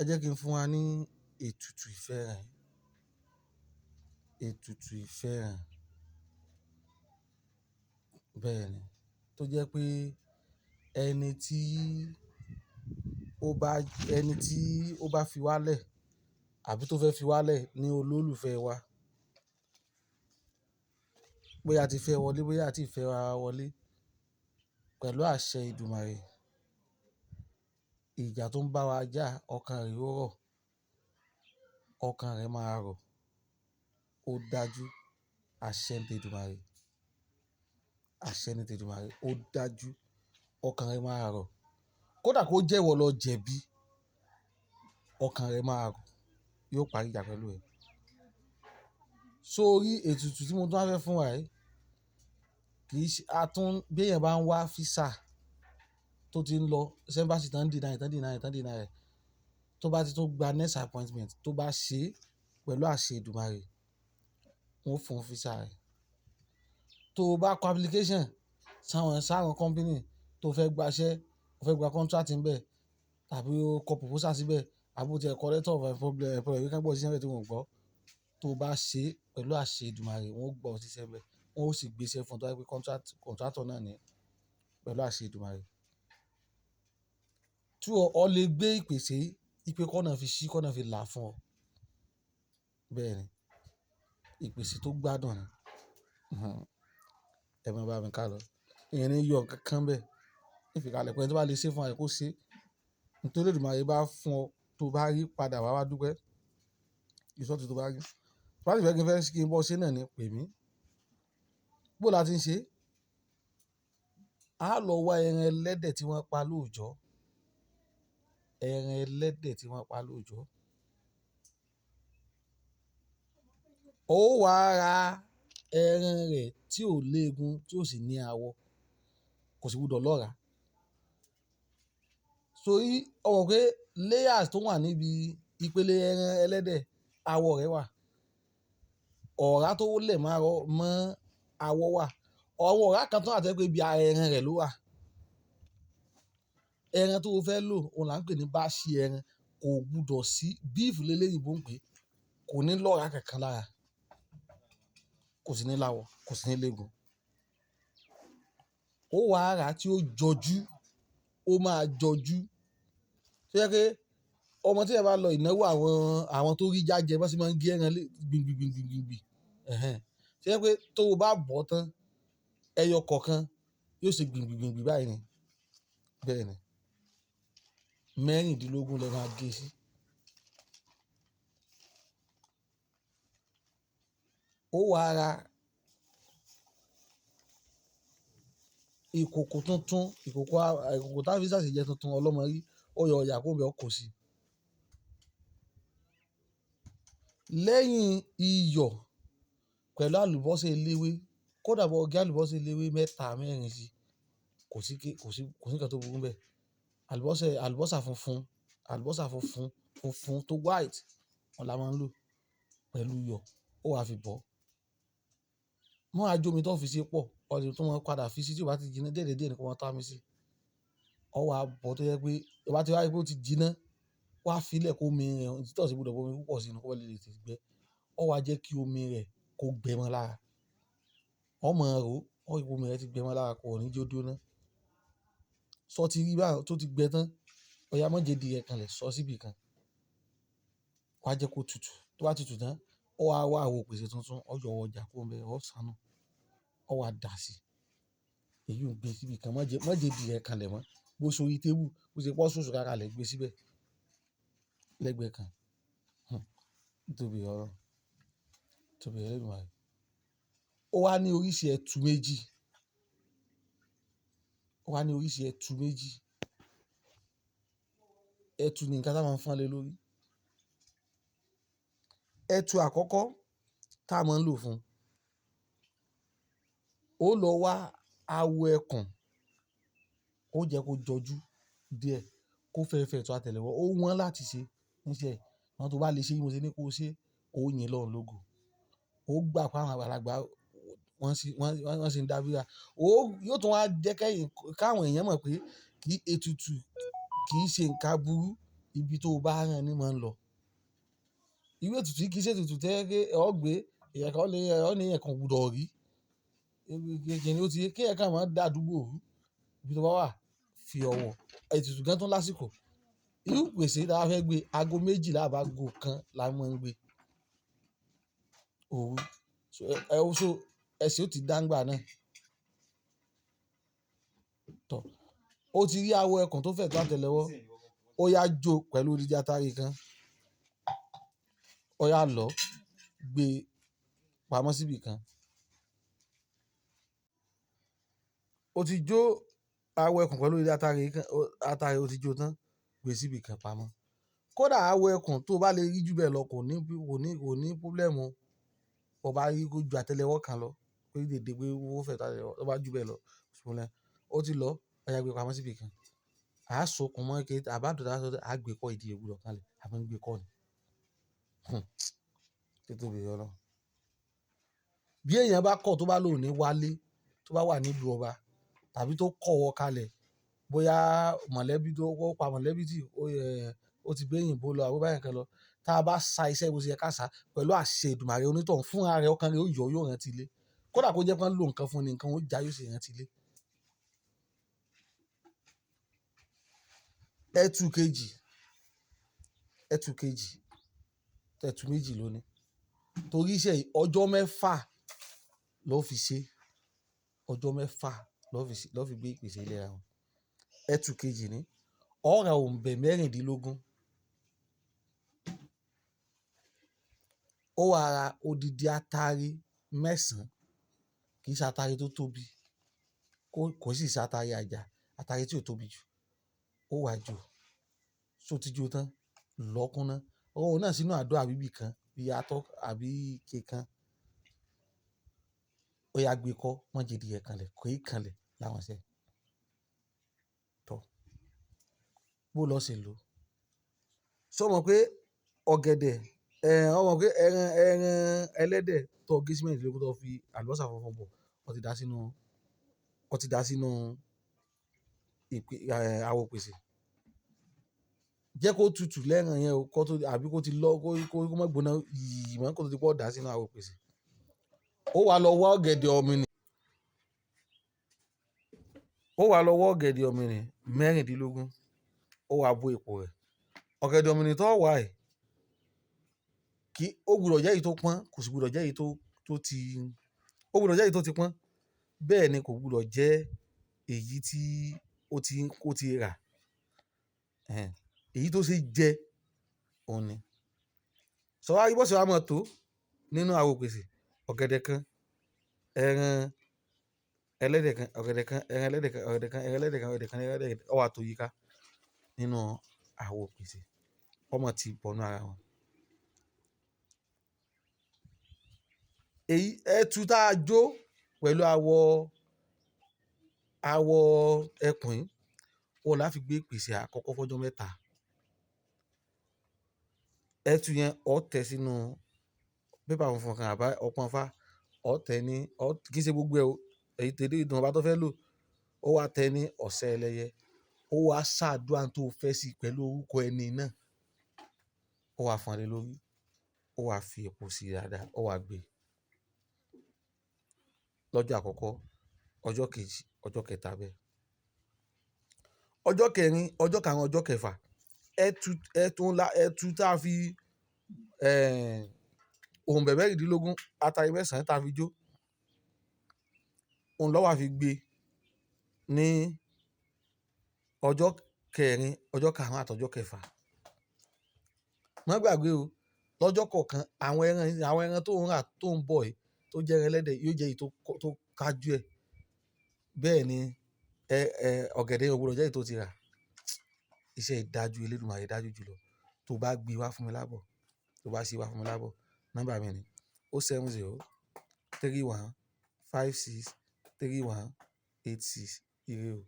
Ẹ jẹ́ kí n fún wa ní ètùtù ìfẹ́ràn. Ètùtù ìfẹ́ràn. Bẹ́ẹ̀ ni. Tó jẹ́ pé ẹni tí ó bá, ẹni tí ó bá fi wá lẹ̀ àbí tó fẹ́ fi wá lẹ̀ ní olólùfẹ́ wa. Bóyá a ti fẹ́ wọlé, bóyá a ti fẹ́ ra wọlé pẹ̀lú àṣẹ Èdùmàrè. Ìjà tó ń bá wa jà, ọkàn rẹ̀ ó rọ̀, ọkàn rẹ̀ máa rọ̀. Ó dájú. Àṣẹ ní Èdùmàrè. Àṣẹ ní Èdùmàrè. Ó dájú. Ọkàn rẹ̀ máa rọ̀. Kódà kó jẹ́ ìwọ lọ jẹ̀bi, ọkàn rẹ̀ máa rọ̀. Yóò parí ìjà pẹ̀lú ẹ. So orí ètùtù tí mo tún fẹ́ fún wa yìí, kì í ṣe, a tún bí èèyàn bá ń wá visa tó ti ń lọ, embassy tán deny, tán deny, tán deny rẹ̀. Tó bá ti tó gba next appointment, tó bá ṣe pẹ̀lú àṣẹ Èdùmàrè, wọ́n ó fún visa rẹ̀. Tó bá kọ application sáwọn, sáwọn company tó fẹ́ gba iṣẹ́, o fẹ́ gba contract níbẹ̀ tàbí o kọ proposal síbẹ̀, àbí o ti ẹ kọ letter of problem, pé kí wọ́n gbọ́ ọ síṣẹ́ níbẹ̀ tí wọ́n ò gbọ́. Tó bá ṣe pẹ̀lú àṣẹ Èdùmàrè, wọ́n ó gbọ́ ọ síṣẹ́ níbẹ̀. Wọ́n ó sì gbé iṣẹ́ fún ọ tó bá jẹ́ pé contract, contractor náà ni pẹ̀lú àṣẹ Èdùmàrè. Tí o lè gbé ìpèsè, ìpè kọ́nà fi ṣí, kọ́nà fi là fún ọ. Bẹ́ẹ̀ ni. Ìpèsè tó gbádùn ni. Ẹ máa bá mi ká lọ. Ìyẹn ní yọ nǹkan kan bẹ́ẹ̀. Ní ìfikàlẹ̀ pé ẹni tó bá lè ṣe fún ẹ kó ṣe. Nítorí Èdùmàrè bá fún ọ, tó bá rí padà wá wá dúpẹ́. Result tó bá rí. Tó bá sì fẹ́ kí n fẹ́ kí n bọ́ ṣe náà ni, pè mí. Bó la ti ń ṣe? A lọ wá ẹran ẹlẹ́dẹ̀ tí wọ́n pa lóòjọ́. Ẹran ẹlẹ́dẹ̀ tí wọ́n pa lóòjọ́. Ó wá ra ẹran rẹ̀ tí ò léegun, tí ò sì ní awọ, kò sì gbọdọ̀ lọ́ra. Torí o mọ̀ pé layers tó wà níbi ìpele ẹran ẹlẹ́dẹ̀, awọ rẹ̀ wà. Ọ̀rá tó lẹ̀ máa rọ mọ́ awọ wà. Àwọn ọ̀rá kan tó wà tó jẹ́ pé ibi ara ẹran rẹ̀ ló wà. Ẹran tó fẹ́ lò, òun là ń pè ní báàṣì ẹran. Kò gbọdọ̀ sí beef léléyìnbo ń pè é. Kò ní lọ́ra kankan lára. Kò sì ní láwọ, kò sì ní léegun. Ó wá rà tí ó jọjú, ó máa jọjú. Tó jẹ́ pé ọmọ tí ẹ bá lọ ìnáwó àwọn, àwọn tó rí jájẹ, bó ṣe máa ń gé ẹran lé gbìngbìngbìngbìngbì. Ẹ̀hẹn. Tó jẹ́ pé tó bá bọ́ tán, ẹyọ kọ̀ọ̀kan yóò ṣe gbìngbìngbìngbì báyìí ni. Bẹ́ẹ̀ ni. Mẹ́rìndínlógún lẹ máa gé sí. Ó wá ra ìkòkò tuntun, ìkòkò, ìkòkò tá fi sàṣè jẹ tuntun ọlọ́mọ rí, ó yọ ọ̀yà kó bẹ́ ọ kò sí. Lẹ́yìn iyọ̀ pẹ̀lú àlùbọ́sà eléwé, kó dà bó gé àlùbọ́sà eléwé mẹ́ta mẹ́rin sí, kò sí kí, kò sí, kò sí ǹkan tó burú bẹ́ẹ̀. Àlùbọ́sà, àlùbọ́sà funfun, àlùbọ́sà funfun, funfun tó white, òun la máa ń lò pẹ̀lú iyọ̀. Ó wá fi bọ̀. Mọ́ á jó omi tó fi ṣe pọ̀, ọ̀sẹ̀ tó máa padà fi sí tí ó bá ti jiná díẹ̀díẹ̀ díẹ̀ ni kó máa tá mi sí. Ó wá bọ̀ tó jẹ́ pé tó bá ti wá rí pé ó ti jiná, wá fi lẹ̀ kó omi rẹ̀, tí ò sì gbọdọ̀ bo omi púpọ̀ sínú kó lè tètè gbẹ. Ó wá jẹ́ kí omi rẹ̀ kó gbẹ mọ́ lára. Ó mọ̀ ọ́, ó rí pé omi rẹ̀ ti gbẹ mọ́ lára, kò ní jó dúró ná. Sọ ti rí bá tó ti gbẹ tán, ọ̀yá má jẹ di rẹ̀ kanlẹ̀, sọ síbí kan. Wá jẹ́ kó tutù. Tó bá tutù tán, ó wá wá àwo ìpèsè tuntun, ó yọ ọjà kó ń bẹ, ó ṣàánú, ó wá dà sí. Èyí ò gbé síbí kan, má jẹ, má jẹ di rẹ̀ kanlẹ̀ mọ́. Bó ṣe orí tébù, bó ṣe pọ́ sóṣù káka lẹ̀ gbé síbẹ̀ lẹ́gbẹ̀ẹ́ kan. Tóbi ọ̀rọ̀. Tóbi Olódùmarè. Ó wá ní oríṣi ẹ̀tù méjì. Ó wá ní oríṣi ẹ̀tù méjì. Ẹ̀tù ni ǹkan tí a máa ń fọ́n lé lórí. Ẹ̀tù àkọ́kọ́ tá a máa ń lò fún, ó lọ wá awọ ẹkùn, ó jẹ́ kó jọjú díẹ̀, kó fẹ́fẹ́ tó àtẹ́lẹwọ́. Ó wọ́n láti ṣe níṣẹ́. Ṣùgbọ́n tó bá lè ṣe bí mo ṣe ní kó ṣe, ó yin lọ́hun lógo. Ó gbà pé àwọn àgbàlagbà wọ́n sì, wọ́n, wọ́n sì ń dábíra. Ó yóò tún wá jẹ́ kí káwọn èèyàn mọ̀ pé kí ètùtù kì í ṣe ǹkan burú. Ibi tó bá rán ni máa ń lọ. Irú ètùtù yìí kì í ṣe ètùtù tẹ́ pé ọ gbé, èèyàn kan lè, ọ ní èèyàn kan ò gbọdọ̀ rí. Kí ni ó ti yé? Kí èèyàn kan máa dá àdúgbò rú. Ibi tó bá wà, fi ọ̀wọ̀. Ètùtù gan tún lásìkò. Irú ìpèsè tí a fẹ́ gbé, aago méjìlá àbá aago kan la máa ń gbé. Òru. So, so ẹsẹ̀ ó ti dá ńgbà náà. Tọ̀. Ó ti rí awọ ẹkùn tó fẹ̀ tó àtẹ́lẹwọ́. Ó yá jó pẹ̀lú odidi atare kan. Ó yá lọ gbé pamọ́ síbi kan. Ó ti jó awọ ẹkùn pẹ̀lú odidi atare kan, atare ó ti jó tán, gbé síbi kan pamọ́. Kódà awọ ẹkùn tó bá lè rí jù bẹ́ẹ̀ lọ kò ní problem o. Bó bá rí kó ju àtẹ́lẹwọ́ kan lọ, pé dèdè pé ó fẹ̀ tó àtẹ́lẹwọ́, tó bá jù bẹ́ẹ̀ lọ, kò sí problem. Ó ti lọ, ó yá gbé pamọ́ síbi kan. A sokùn mọ́ ike, àbá dùn a gbé kọ́ ìdí ewúro kalẹ̀, a máa ń gbé kọ́ ni. Títóbi Ọlọ́run. Bí èèyàn bá kọ̀ tó bá lòun ní wálé, tó bá wà nílùú ọba, tàbí tó kọ̀ wọ kalẹ̀, bóyá mọ̀lẹ́bí tó ó pa mọ̀lẹ́bí tí ó, ó ti gbé òyìnbó lọ àbí ó bá ẹ̀yàn kan lọ. Tí a bá sa iṣẹ́ bó ṣe yẹ ká sá pẹ̀lú àṣẹ Èdùmàrè onítọ̀hún fún ara rẹ̀, ọkàn rẹ̀ ó yọ, yóò rántí ilé. Kódà kó jẹ́ pé wọ́n lò nǹkan fún ni, nǹkan ó já yóò sì rántí ilé. Ẹ̀tù kejì, ẹ̀tù kejì, ẹ̀tù méjì ló ní. Torí iṣẹ́ yìí ọjọ́ mẹ́fà ló fi ṣe. Ọjọ́ mẹ́fà ló fi ṣe, ló fi gbé ìpèsè ilé ara wọn. Ẹ̀tù kejì ní, ó ra òǹbẹ̀ mẹ́rìndínlógún. Ó wá ra odidi atare mẹ́sàn-án. Kì í ṣe atare tó tóbi, kò sì ṣe atare àjà, atare tí ò tóbi jù. Ó wá jó. Ṣó ti jó tán? Lọ kúnná. Òun náà sínú àdó àbí ibì kan, bí atọ́ àbí ike kan. Ó yá gbé kọ́, má jẹ ìdí ẹ̀ kanlẹ̀, kò í kanlẹ̀ láwọn iṣẹ́. Tọ̀. Bó lọ ṣe lò. Ṣé o mọ̀ pé ọ̀gẹ̀dẹ̀, o mọ̀ pé ẹran ẹlẹ́dẹ̀ tó gé sí mẹ́rìndínlógún tó fi àlùbọ́sà funfun bọ̀, ó ti dá sínú, ó ti dá sínú ìpè, awọ ìpèsè. Jẹ́ kó tutù lẹ́ran yẹn o, kó tó, àbí kó ti lọ, kó má gbóná yìí mọ́ kó tó di pé ó dá sínú awọ ìpèsè. Ó wá lọ wá ọ̀gẹ̀dẹ̀ ọ̀mìnì. Ó wá lọ wá ọ̀gẹ̀dẹ̀ ọ̀mìnì mẹ́rìndínlógún. Ó wá bó epo rẹ̀. Ọ̀gẹ̀dẹ̀ ọ̀mìnì tó wà yìí, kí ó gbọdọ̀ jẹ́ èyí tó pọ́n, kò sì gbọdọ̀ jẹ́ èyí tó ti, ó gbọdọ̀ jẹ́ èyí tó ti pọ́n. Bẹ́ẹ̀ ni kò gbọdọ̀ jẹ́ èyí tí ó ti rà. Ẹ̀hẹn. Èyí tó ṣe jẹ, òun ni. Sọ wá rí bó ṣe wá mọ̀ tó nínú àwo ìpèsè. Ọ̀gẹ̀dẹ̀ kan, ẹran ẹlẹ́dẹ̀ kan, ọ̀gẹ̀dẹ̀ kan, ẹran ẹlẹ́dẹ̀ kan, ọ̀gẹ̀dẹ̀ kan, ẹran ẹlẹ́dẹ̀ kan, ọ̀gẹ̀dẹ̀ kan, ẹran ẹlẹ́dẹ̀ kan. Ó wá tó yíká nínú àwo ìpèsè. Ọmọ ti bọnú ara wọn. Èyí ẹ̀tù tá a jó pẹ̀lú awọ ẹkùn yìí, òun la fi gbé ìpèsè àkọ́kọ́ fọ́jọ́ mẹ́ta. Ẹ̀tù yẹn ó tẹ sínú pépà funfun kan àbá ọpọ́n fá, ó tẹ ní, ó kì í ṣe gbogbo ẹ o. Èyí tẹ̀lé ìdùnnú ọba tó fẹ́ lò, ó wá tẹ ní ọ̀sẹ̀ ẹlẹ́yẹ. Ó wá ṣàdúrà tó fẹ́ sí pẹ̀lú orúkọ ẹni náà. Ó wá fọ́n lé lórí. Ó wá fi epo sí dáadáa, ó wá gbé. Lọ́jọ́ àkọ́kọ́, ọjọ́ kejì, ọjọ́ kẹta bẹ́ẹ̀. Ọjọ́ kẹrin, ọjọ́ karùn-ún, ọjọ́ kẹfà. Ẹ̀tù, ẹ̀tù ńlá, ẹ̀tù tá a fi, òǹbẹ̀ mẹ́rìndínlógún, atare mẹ́sàn-án tá a fi jó. Òun ló wá fi gbé ní ọjọ́ kẹrin, ọjọ́ karùn-ún àti ọjọ́ kẹfà. Má gbàgbé o. Lọ́jọ́ kọ̀ọ̀kan, àwọn ẹran tó ń rà tó ń bọ̀ yìí tó jẹ́ ẹran ẹlẹ́dẹ̀ yóò jẹ́ èyí tó kájú ẹ̀. Bẹ́ẹ̀ ni, ọ̀gẹ̀dẹ̀ ò gbọdọ̀ jẹ́ èyí tó ti rà. Iṣẹ́ ìdájú Elédùmarè dájú jùlọ. Tó bá gbé wá fún mi lábọ̀, tó bá ṣe wá fún mi lábọ̀, nọ́mbà mi ni 070 31 56 31 86. Ire o.